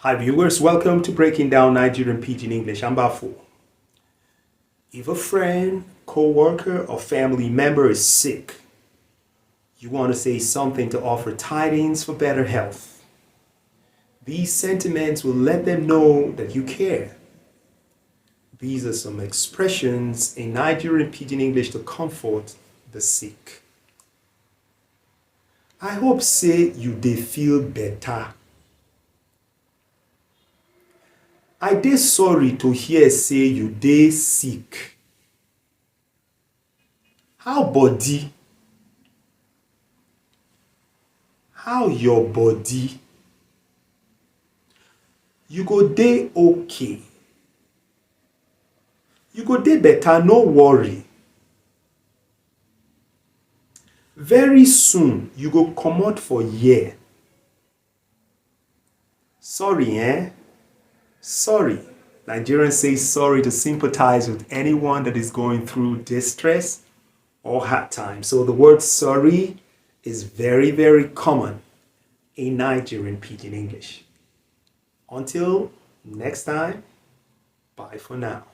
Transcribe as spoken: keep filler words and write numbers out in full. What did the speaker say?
Hi viewers, welcome to Breaking Down Nigerian Pidgin English. I'm Bafo. If a friend, co-worker, or family member is sick, you want to say something to offer tidings for better health. These sentiments will let them know that you care. These are some expressions in Nigerian Pidgin English to comfort the sick. I hope say you dey feel better. I dey sorry to hear say you dey sick. How body? How your body? You go dey okay. You go dey better, no worry. Very soon, you go comot for here. Sorry, eh? Sorry. Nigerians say sorry to sympathize with anyone that is going through distress or hard time. So the word sorry is very, very common in Nigerian Pidgin English. Until next time, bye for now.